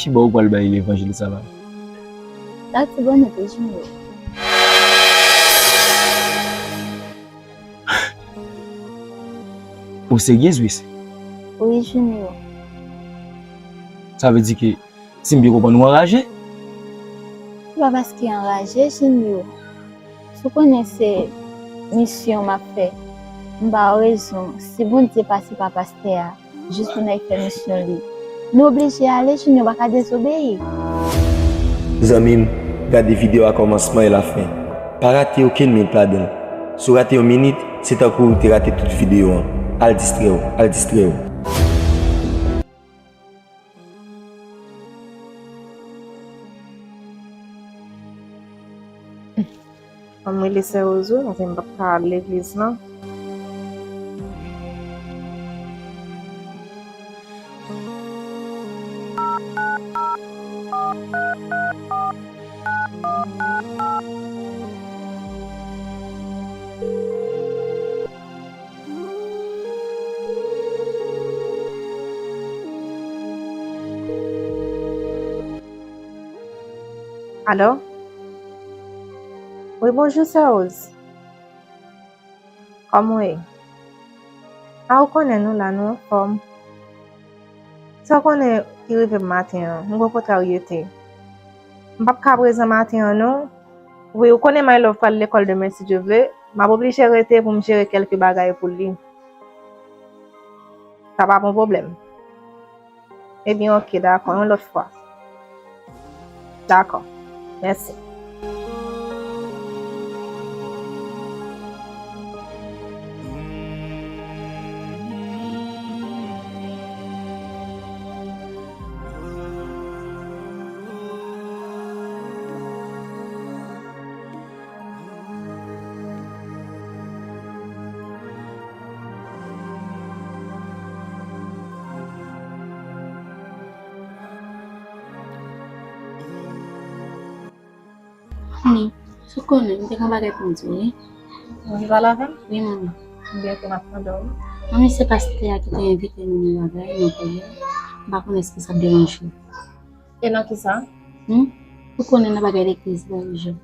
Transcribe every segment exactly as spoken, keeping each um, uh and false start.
Ki bò ou pral bay levanjil sa la? Latibonit wi, Junior. Ou seryez, Wis? Wi, Junior. Sa vle di ke, si m byen konprann, ou anraje? Se pa paske anraje, Junior. Si w konnen se misyon m ap fè, m ba w rezon. Si Bondye pase pa pastè a, jis pou n al fè misyon li. Nou oblije ale, Junior, pa ka dezobeyi. Zanmi m, gade videyo a kòmansman e lafen. Pa rate okenn minit ladan l. Si w rate yon minit, se tankou w te rate tout videyo an. Al distrè w, al distrè w. Fò m rele sè Rozo, paske m p ap ka al legliz lan. Alo? Wi, bonjou, sè Roz. Kòman w ye? A, ou konnen nou la, nou anfòm. Sa w konnen ki rive m maten an, m gon kontra w yete. M p ap ka prezan maten an, non. Wi, ou konnen My Love pral lekòl demen, si Dye vle. M ap oblije rete pou m jere kèlke bagay pou li. Sa pa bon pwoblèm. Ebyen, oke, dakò, yon lòt fwa. Dakò. Mèsi. Ni, si w konnen, m te gen bagay pou m di w, wi. Ou vle pale avè m? Wi, manmi. Byen, ke m ap tande w. Manmi, se pastè a ki te envite nou nan bagay, nan priyè. M pa konnen èske sa ap deranje w. E nan kisa? Hmm? Ou konnen nan bagay legliz la, wi, Jean.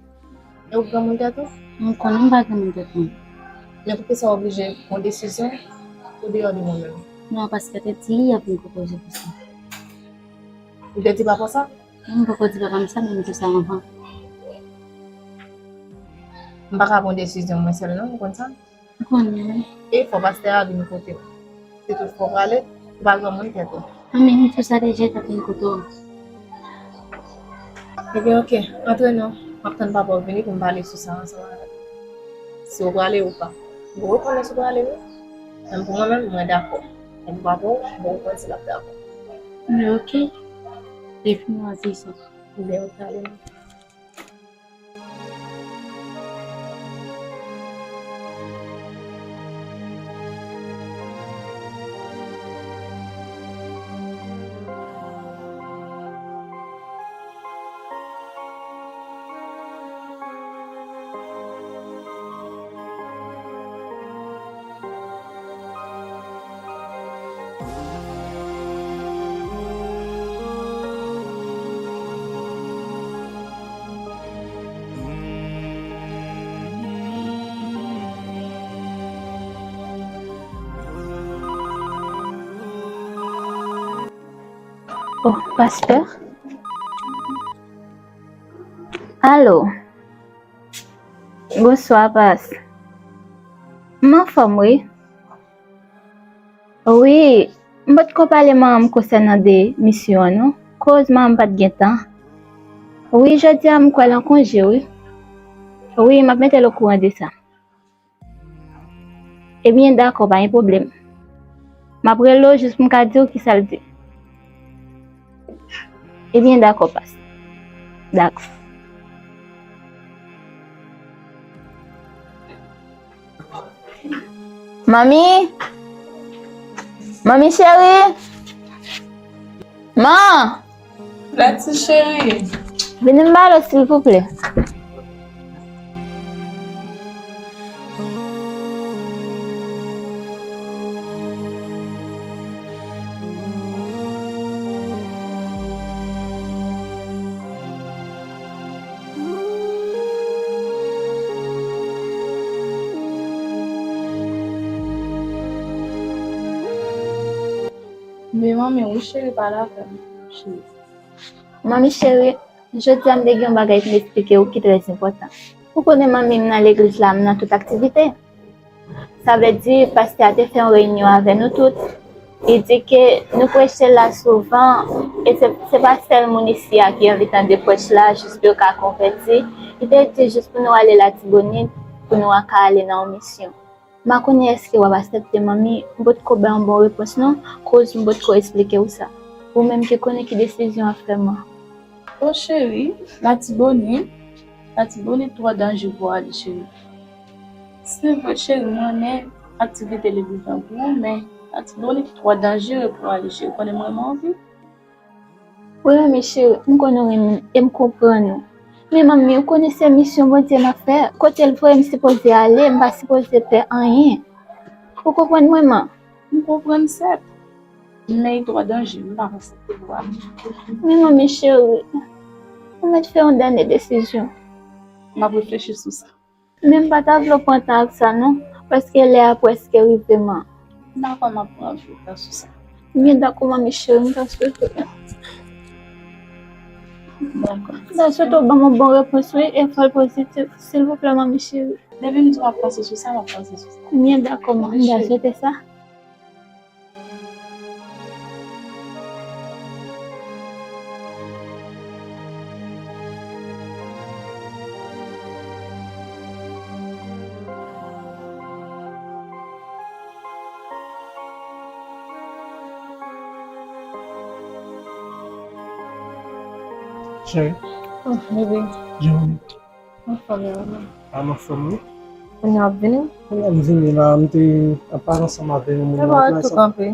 E ou granmoun tèt ou? M konnen m pa granmoun tèt mwen. Men poukisa w oblije pran desizyon pou deyò de mwen menm? Non, pastè te di y ap vin pwopoze pou sa. Ou te di papa w sa? Non, m poko di papa m sa, men m di w sa anvan. M pa ka pran desizyon mwen sèl non, ou konn sa? M konnen wi. E fò pastè a vin kote w. Si toutfwa w prale, ou pa granmoun tèt ou. Anmè, m di w sa deja, l t ap vin kote w. Ebyen, oke, antre non. M ap tann papa w vini pou m pale sou sa ansanm avè l. Si w prale ou pa. M poko konnen si w prale wi. Men pou mwen menm, mwen dakò. Men pou papa w, m poko konnen si l ap dakò. Men oke. Depi nou an di sa. Ebyen, oke, ale non. Oh, pastè? Alo. Bonswa, pas. M anfòm, wi. Wi, m potko pale manman m konsènan de misyon an, non. Koz manman m pa t gen tan. Wi, jodi a m kwè l an konje, wi. Wi, m ap mete l okouran de sa. Ebyen, dakò, pa gen pwoblèm. M ap rele w jis pou m ka di w kisa l di. Ebyen, dakò, pas. Dakò. Manmi! Manmi cheri! Man! Lati cheri. Vini m pale w, silvouplè. Men manmi, wi cheri, pale avè m, cheri. Manmi cheri, jodi a m te gen yon bagay pou m eksplike w ki trè enpòtan. Ou konnen manmi m nan legliz la, m nan tout aktivite. Sa vle di, pastè a te fè yon reyinyon avè nou tout. Li di ke nou preche la souvan, e se, se pa sèl moun isi a ki anvi tande prèch la, jis pou yo ka konvèti. Li te di jis pou nou ale Latibonit, pou nou a ka ale nan yon misyon. M pa konnen èske w ap aksepte manmi, m potko bay yon bon repons non, koz m potko eksplike w sa. Ou menm ki konnen ki desizyon w ap fè mwen. O cheri, Latibonit, Latibonit twò danje pou w ale cheri. Se vre cheri, m renmen aktivite legliz lan pou ou, men Latibonit twò danjere pou w ale cheri, konnen m renmen anpil. Wi manmi cheri, m konnen w renmen m e m konprann ou. Men manmi, ou konnen se misyon Bondye m ap fè. Kote l voye m sipoze ale, m pa sipoze pè anyen. Ou konprann mwen man? M konprann sèt. Men li twò danje, m pa panse ke pou ale. Men manmi cheri, ou mèt fè yon dènye desizyon. M ap reflechi sou sa. Men m pa ta vle w pran tan ak sa non, paske lè a prèske rive man. Dakò, m ap pran jou tan sou sa. Byen dakò manmi cheri, m ta swete. Dakò. M ta swete w ban m yon bon repons wi, e fò l pozitif, silvouplè manmi cheri. Depi m di w m ap panse sou sa, m ap panse sou sa. Byen dakò man, m ta swete sa. Cheri. Oh, bebe. Jan w ye? Anfòm, e ou menm? A, m anfòm wi. Kounye a w ap vini? Kounye a m vini la, m te ap pale ansanm avè yon moun nan plas la. Epa w ret tou kanpe.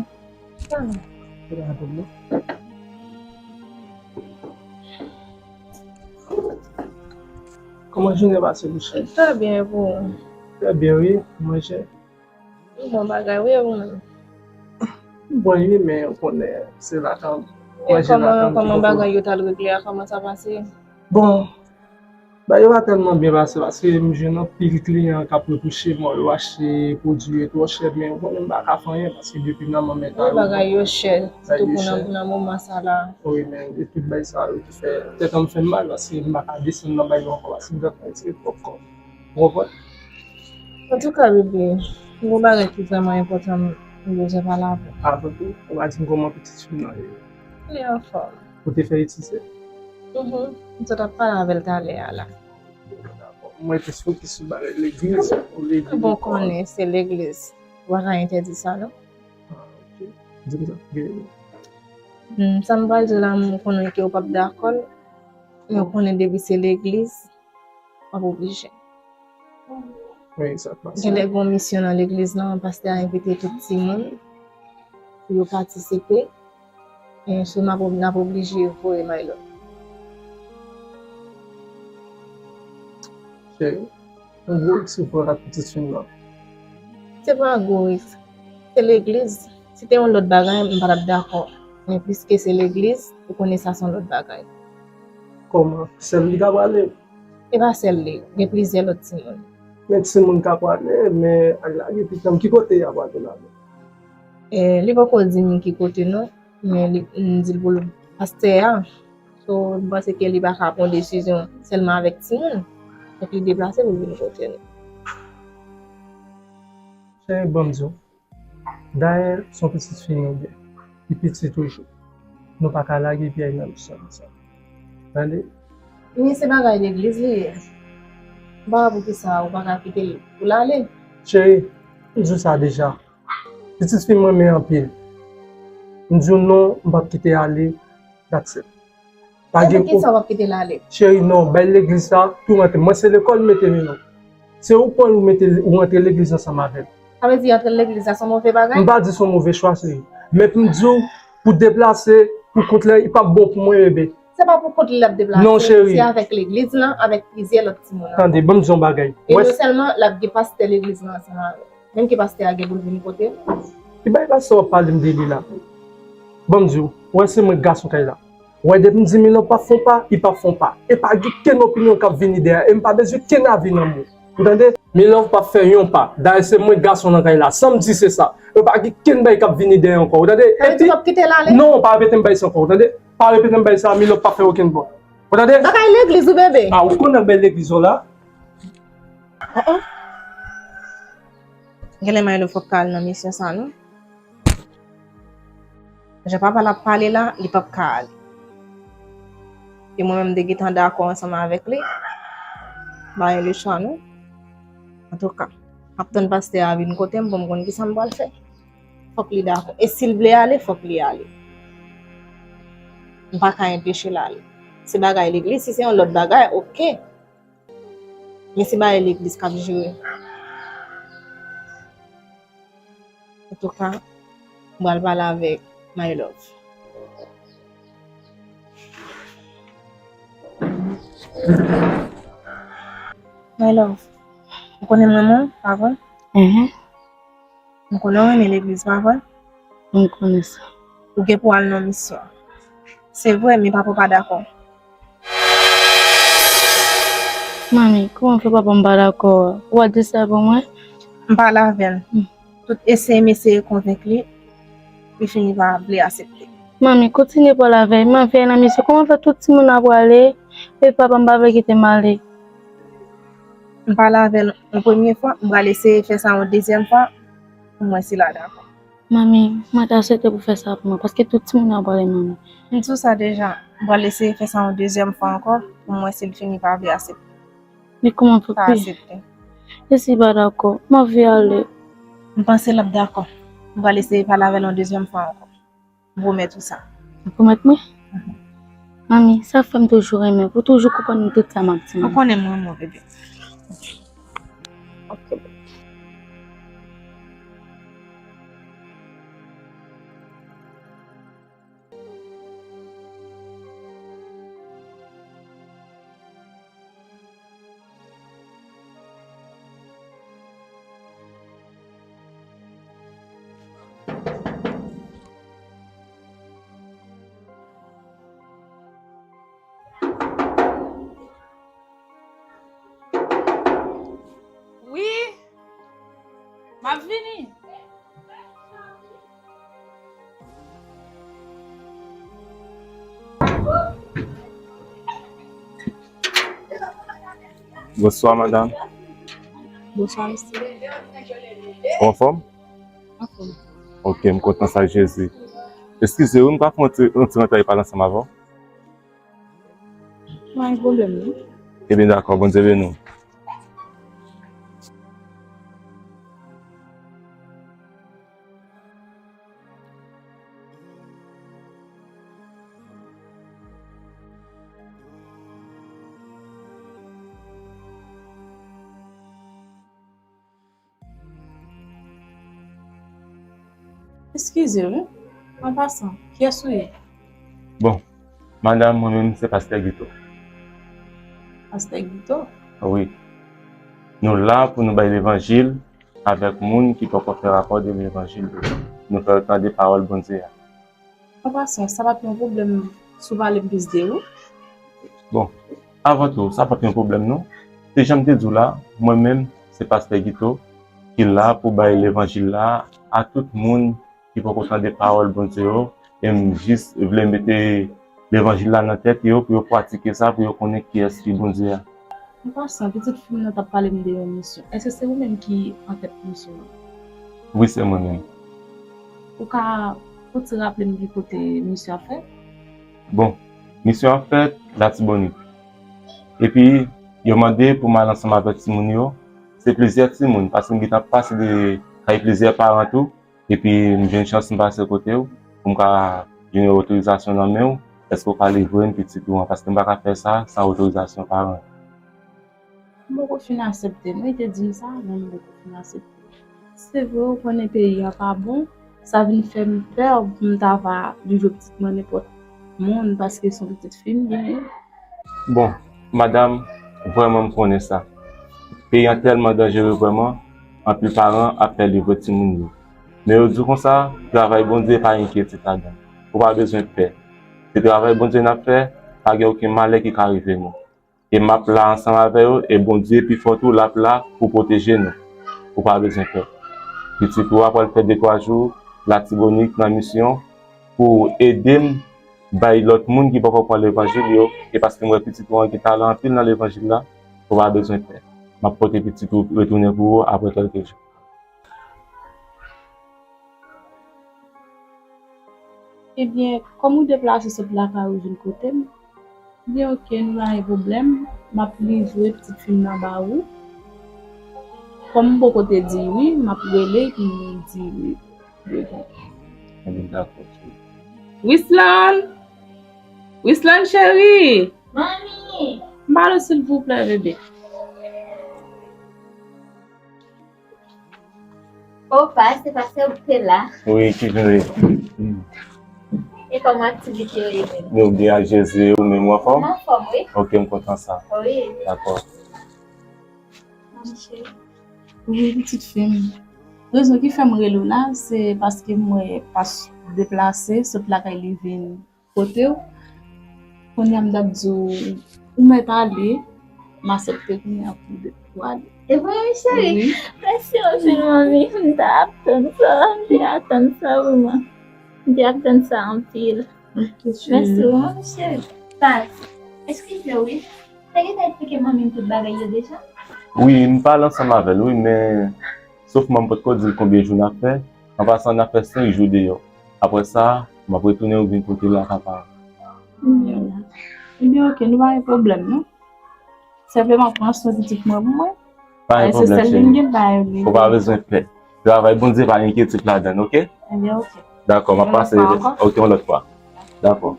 Kote a tou non? Kòman jounen pase pou cheri? Trè byen, e pou ou? Trè byen wi, manje. Bon bagay wi, e ou menm? Bon wi, men ou konnen se lakay, e manje lakay. Kòman, kòman bagay yo t al regle a, kòman sa pase? Bon, bagay yo pa tèlman byen pase, paske m jwenn anpil kliyan k ap repwoche m, yo achte pwodui yo twò chè, men ou konnen m pa ka fè anyen, paske depi nan men mèt a yo. Wi, bagay yo chè, sitou pou nan, nan moman sa la. Wi, men e tout bagay sa yo ki fè tèt an m fè m mal, paske m pa ka desann nan bagay yo ankò, paske m t ap fè ti pòpkòn. Ou konprann? Antouka, bebe, m gen yon bagay ki vrèman enpòtan m bezwen pale avè w. Avan tou, ou pa di m kòman pitit fi m nan ye? Li anfòm. Ou te fè etid se? Mhm. M sot ap pale avè l talè a la. Dakò. Mwen te fokis sou bagay legliz, ou vle di lekòl. Bon, konnen se legliz. Ou pa ka entèdi sa, non? Ah, ok. Di m sa. Hmm, sa m pral di w la, m konnen ke w p ap dakò l, men w konnen depi se legliz, w ap oblije. Wi, sa k pase. Genlè gen yon misyon nan legliz lan, pastè a envite tout timoun pou yo patisipe. E so n ap, n ap oblije voye Milo. Cheri, yon gwo risk ou pran ak pitit fi m nan. Se pa yon gwo risk. Se legliz. Si te yon lòt bagay, m pa t ap dakò. Men piske se legliz, ou konnen sa se yon lòt bagay. Kòman? Sèl li ka prale? E pa sèl li, gen plizyè lòt timoun. Men timoun ka prale, men al lage pitit la, ki kote y a prale la menm? E, li poko di m ki kote non, men li, m di l pou l pastè a. So, m panse ke li pa ka pran yon desizyon sèlman avèk timoun. Fòk li deplase pou l vin kote nou. Cheri, ban m di w. Dayè, se yon pitit fi nou gen. Li piti toujou. Nou pa ka lage pye l nan misyon sa. Tande? Men se bagay legliz li ye. M pa wè poukisa ou pa ka kite l pou l ale. Cheri, m di w sa deja. Pitit fi m renmen anpil. M di w non, m p ap kite ale. That's it. Pa gen. Poukisa w ap kite l ale? Cheri, non, bay legliz sa tou rantre. Mwen se lekòl mete m non. Se ou pran l ou mete l, ou rantre legliz ansanm avè l. Sa vle di antre legliz la se yon move bagay? M pa di se yon move chwa, cheri. Men pou m di w, pou deplase, pou kont li, li p ap bon pou mwen, bebe. Se pa pou kont li l ap deplase. Non, cheri. Se avèk legliz lan, avèk plizyè lòt timoun ankò. Tande, ban m di w yon bagay. E non sèlman l ap gen pastè legliz lan ansanm avè l. Menm ke pastè a gen pou l vin kote l. Ki bagay pastè w ap pale m de li la? Ban m di w, ou wè se mwen k gason kay la. Ou wè depi m di Milo p ap fè yon pa, li p ap fè yon pa. E pa gen kenn opinyon k ap vini dèyè, e m pa bezwen kenn avi nan mwen. Ou tande? Milove p ap fè yon pa. Dayè, se mwen gason nan kay la. Sa m di, se sa. Yo pa gen kenn bagay k ap vini dèyè ankò. Ou tande? Epi, non, pa repete m bagay sa ankò. Ou tande? Pa repete m bagay sa, Milove p ap fè okenn bò. Ou tande? Bagay legliz wi, bebe. Ah, ou konnen bagay legliz yo la? Oh, oh. Genlè Maylo fòk ka al nan misyon sa, non? Jan papa l ap pale la, li p ap ka ale. E mwen menm, m te gentan dakò ansanm avèk li. M pa gen lechwa, non. Antouka, m ap tann pastè a vin kote m pou m konn kisa m pral fè. Fòk li dakò. E si l vle ale, fòk li ale. M pa ka enpeche l ale. Se bagay legliz, si se yon lòt bagay, oke. Men se bagay legliz k ap jere. Antouka, m pral pale avèk My Love. My Love, ou konnen m renmen w, pa vre? Mhm. M konnen w renmen legliz, pa vre? M konnen sa. Ou gen pou al nan misyon. Se vre, men papa w pa dakò. Manmi, kòman fè papa m pa dakò a? Ou pa di sa pou mwen? M pale avè l. Hmm. Tout eseye m eseye konvenk li, li fini pa vle aksepte. Manmi, kontinye pale avè l. M anvi al nan misyon. Kòman fè tout timoun ap prale, epi papa m pa vle kite m ale? M pale avè l yon premye fwa, m pral eseye fè sa yon dezyèm fwa, pou m wè si l a dakò. Manmi, mwen ta swete pou fè sa pou mwen, paske tout timoun ap prale, manmi. M di w sa deja, m pral eseye fè sa yon dezyèm fwa ankò, pou m wè si l fini pa vle aksepte. Men kòman pou pa aksepte? E si l pa dakò, m anvi ale. M panse l ap dakò. M pral eseye pale avè l yon dezyèm fwa ankò. M pwomèt ou sa. Ou pwomèt mwen? Mhm. Manmi, sa fè m toujou renmen w, pou toujou konprann tout sa m ap di, manmi. Ou konnen m renmen w, bebe. Ok, bebe. Wi, m ap vini. Bonswa, madanm. Bonswa, mesye. Ou anfòm? Anfòm. Ok, m kontan sa, Jezi. Eskize wi, m ka fè yon ti, yon ti rantay pale ansanm avè w? Pa gen pwoblèm, non. Ebyen, dakò, Bondye beni w. Eskize, wi. An pasan, kiyès ou ye? Bon, madanm, mwen menm, se Pastè Guito. Pastè Guito? Wi. Nou la pou nou bay levanjil avèk moun ki poko fè rapò de levanjil yo. Nou fè yo tande pawòl Bondye a. An pasan, sa p ap yon pwoblèm si w pale m plis de ou? Bon, avan tou, sa p ap yon pwoblèm non. Se jan m te di w la, mwen menm, se Pastè Guito ki la pou bay levanjil la a tout moun ki poko tande pawòl Bondye yo, e m jis vle mete levanjil la nan tèt yo pou yo pratike sa, pou yo konnen kiyès ki Bondye a. An pasan, pitit fi m nan t ap pale m de yon misyon. Èske se ou menm ki antèt misyon an? Wi, se mwen menm. Ou ka fon ti raple m ki kote misyon ap fèt? Bon, misyon ap fèt Latibonit. Epi, yo mande pou m al ansanm avèk timoun yo. Se plizyè timoun, paske m gentan pase de kay plizyè paran tou. Epi m jwenn chans m pase kote w, pou m ka jwenn yon otorizasyon nan men w, èske w ka livre m pitit ou an? Paske m pa ka fè sa san otorizasyon paran. M poko fin aksepte, non, li te di m sa, men m poko fin aksepte. Se vre, ou konnen peyi a pa bon, sa vin fè m pè pou m ta va livre pitit mwen nenpòt moun, paske se yon pitit fi m genyen. Bon, madanm, vrèman m konnen sa. Peyi an tèlman danjere vrèman, anpil paran ap pè livre timoun yo. Men yo di w konsa, travay Bondye pa gen enkyetid ladan l. Ou pa bezwen pè. Se travay Bondye n ap fè, pa gen okenn malè ki ka rive nou. E m ap la ansanm avè yo, e Bondye pi fò tou, l ap la pou pwoteje nou. Ou pa bezwen pè. Pitit ou a pral fè de twa jou Latibonit nan misyon pou ede m bay lòt moun ki poko pran levanjil yo, e paske m wè pitit ou an gen talan anpil nan levanjil la, ou pa bezwen pè. M ap pote pitit ou retounen pou ou apre kèlke jou. Ebyen, kòm ou deplase sot lakay ou vin kote m, ebyen, oke, nou pa gen pwoblèm. M ap livre pitit fi m nan ba ou. Kòm m poko te di wi, m ap rele epi m di wi. Ebyen, dakò, cheri. Wislan! Wislan, cheri! Manmi! M ba w silvouplè, bebe. Opa, se pastè ou te la. Wi, ki vin wi. E kòman aktivite yo ye menm? Yo byen ak Jezi, ou menm ou anfòm? M anfòm, wi. Oke, m kontan sa. Wi. Dakò. Wi, pitit fi m. Rezon ki fè m rele w la, se paske m wè pas deplase, sot lakay li vin kote w. Kounye a m t ap di w, ou mèt ale, m aksepte kounye a pou de, pou ale. E vre, wi, cheri? Wi. Mèsi anpil, manmi. M t ap tann sa, m te atann sa, vrèman. M te ap tann sa anpil. Ok, cheri. Mèsi, wi, manmi, cheri. Pas, eskize, wi. Te gentan eksplike manmi m tout bagay yo deja? Wi, m pale ansanm avè l, wi, men sof mwen m potko di l konbyen jou n ap fè. An pasan, n ap fè senk jou deyò. Apre sa, m ap retounen vin kote l a papa. Ebyen, oke, nou pa gen pwoblèm, non. Senpleman pran swen pitit mwen pou mwen. Pa gen pwoblèm, cheri. Ou pa bezwen pè. Travay Bondye pa gen enkyetid ladan l, oke? Ebyen, oke. Dakò, m ap pase. Oke, yon lòt fwa. Dakò.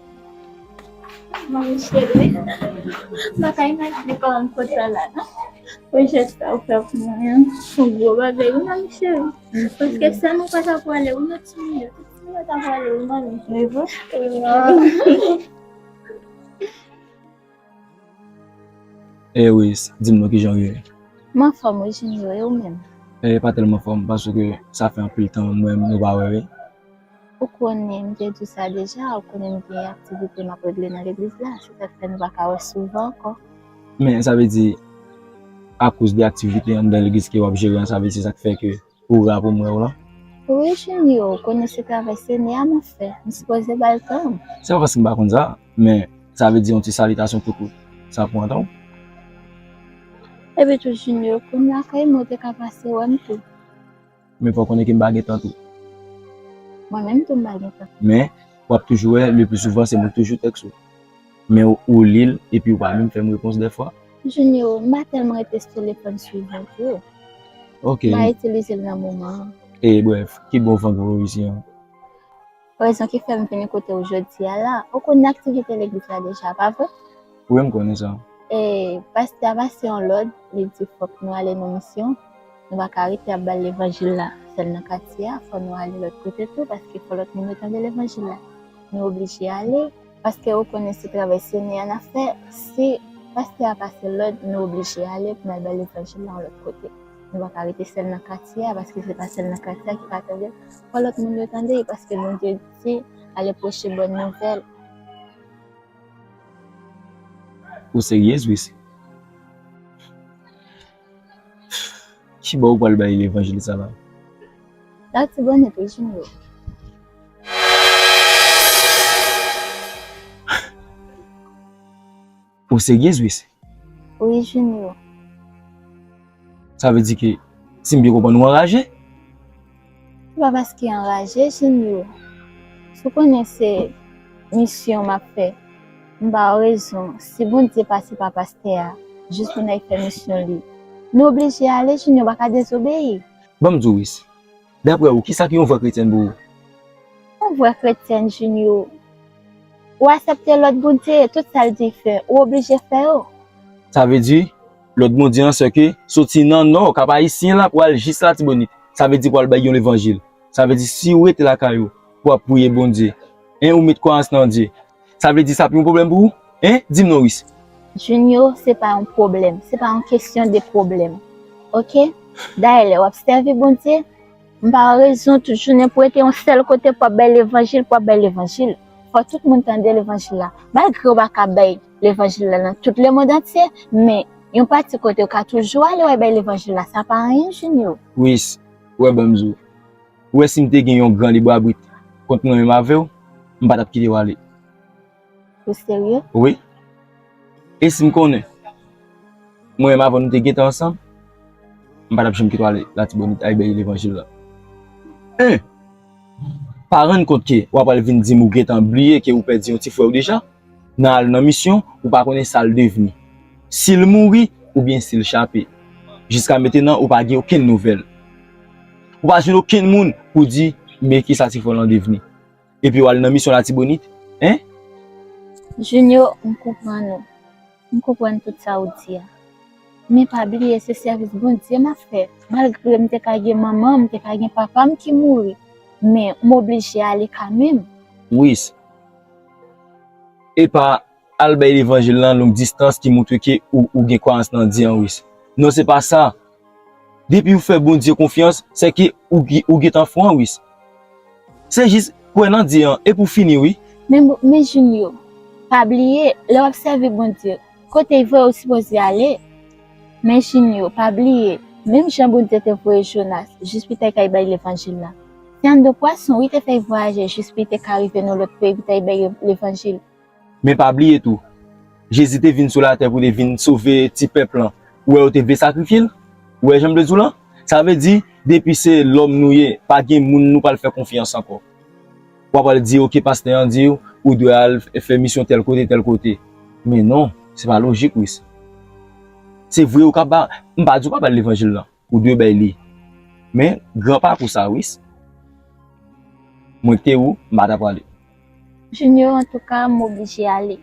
Manmi cheri, m pa ka imajine kòman m kontan la, non. Pou jès sa ou fè pou mwen an, se yon gwo bagay, wi, manmi cheri. Paske sèl mwen pa ta pwale, wi, nou timoun yo, tout timoun yo ta pwale, wi, manmi. Wi, manmi. E Wis, di m non, kijan w ye? M anfòm wi, Junior, e ou menm? E pa tèlman anfòm, paske sa fè anpil tan mwen nou pa wè, wi. Ou konnen, m te di w sa deja, ou konnen m gen aktivite m ap regle nan legliz la, se sa k fè nou pa ka wè souvan ankò. Men sa vle di, akoz de aktivite anndan legliz ke w ap jere an, sa vle di se sa k fè ke ou ra pou m wè w lan? Wi, Junior, ou konnen se travay Senyè a m ap fè. M sipoze ba l tan m. Se pa paske m pa konn sa, men sa vle di yon ti salitasyon tou kout. Sa pran tan w. Epi tou, Junior, kounye a kay mwen ou te ka pase wè m tou. Men fò w konnen ke m pa gen tan tou. Mwen menm tou, m pa gen tan. Men, w ap toujou wè, le pli souvan, se mwen k toujou tèks ou. Men ou, ou li l, epi ou pa menm fè m repons dèfwa. Junior, m pa tèlman rete sou telefòn souvan tou. Ok. M pa itilize l nan moman an. E brèf, ki bon van k voye w isi an? Rezon ki fè m vini kote w jodi a la, ou konnen aktivite legliz la deja, pa vre? Wi, m konnen sa. E pastè a pase yon lòd, li di fòk nou ale nan misyon. Nou pa ka rete ap bay levanjil la sèl nan katye a, fò nou ale lòt kote tou, paske fò lòt moun yo tande levanjil la. Nou oblije ale, paske ou konnen se travay Senyè a n ap fè. Si pastè a pase lòd, nou oblije ale pou n al bay levanjil la yon lòt kote. Nou pa ka rete sèl nan katye a, paske se pa sèl nan katye a ki ka tande l. Fò lòt moun yo tande l, paske Bondye di, ale preche bòn nouvèl. Ou seryez, Wis? Ki bò ou pral bay levanjil sa la? Latibonit wi, Junior. Ou seryez, Wis? Wi, Junior. Sa vle di ke, si m byen konprann, ou anraje? Se pa paske anraje, Junior. Si w konnen se misyon m ap fè, m ba w rezon. Si Bondye pase pa pastè a, jis pou n al fè misyon li, nou oblije ale, Junior, pa ka dezobeyi. Ban m di w, Wis. Daprè ou, kisa ki yon vrè kretyèn pou ou? Yon vrè kretyèn, Junior, ou aksepte lòd Bondye, tout sa l di fè, ou oblije fè yo. Sa vle di, lòd Bondye an, sè ke soti nan nò, Kap Ayisyen la, pou al jis Latibonit. Sa vle di pou al bay yon levanjil. Sa vle di, si ou rete lakay ou, pou ap priye Bondye, en, ou met kwayans nan Dye, sa vle di sa ap yon pwoblèm pou ou? En? Di m non, Wis. Junior, se pa yon pwoblèm. Se pa yon kesyon de pwoblèm. Oke? Dayè, lè w ap sèvi Bondye, m pa wè rezon tout jounen pou rete yon sèl kote pou ap bay levanjil, pou ap bay levanjil. Fò tout moun tande levanjil la. Malgre w pa ka bay levanjil la nan tout lemonn antye, men yon pati kote yo ka toujou ale wè bay levanjil la, sa pa anyen, Junio. Wis, ou wè, ban m di w. Ou wè, si m te gen yon gran libwabwit kont mwen menm avè w, m pa t ap kite w ale. Ou serye? Wi. E si m konnen, mwen menm avè w nou te gentan ansanm, m pa t ap janm kite w ale Latibonit al bay levanjil la. En, pa rann kont ke w ap al vin di m ou gentan bliye ke ou pèdi yon ti frè w deja, nan al nan misyon, ou pa konnen sa l devni. Si l mouri, oubyen si l chape. Jiska mentenan, ou pa gen okenn nouvèl. Ou pa jwenn okenn moun pou di, men kisa ti frè w lan devni. Epi w al nan misyon Latibonit, en? Junio, m konprann ou. M konprann tout sa ou di a. Men pa bliye, se sèvis Bondye m ap fè. Malgre m te ka gen manman m, m te ka gen papa m ki mouri, men m oblije ale kanmenm. Wis, e pa al bay levanjil lan long distans ki montre ke ou, ou gen kwayans nan Dye an, Wis. Non, se pa sa. Depi ou fè Bondye konfyans, se ke ou, ou gentan fran, Wis. Se jis kwè nan Dye an, e pou fini, wi. Men, men Junio, pa bliye, lè w ap sèvi Bondye, kote l voye w sipoze ale. Men Junio, pa bliye, menm jan Bondye te voye Jonas jis pou l te ka bay levanjil la, se anndan pwason, wi, te fè l vwayaje jis pou l te ka rive nan lòt peyi pou l te bay levanjil. Men pa bliye tou, Jezi te vin sou latè pou te vin sove ti pèp lan. Ou wè, yo te vle sakrifye l. Ou wè jan m te di w lan? Sa vle di, depi se lòm nou ye, pa gen moun nou pral fè konfyans ankò. W ap al di, oke, pastè an di w, ou dwe al f-, fè misyon tèl kote, tèl kote. Men non, se pa lojik, Wis. Se vre, ou ka ba, m pa di w pa ba l levanjil lan. Ou dwe bay li. Men, gran pakou sa, Wis. Mwen ki te ou, m pa ta prale. Junio, antouka, m oblije ale.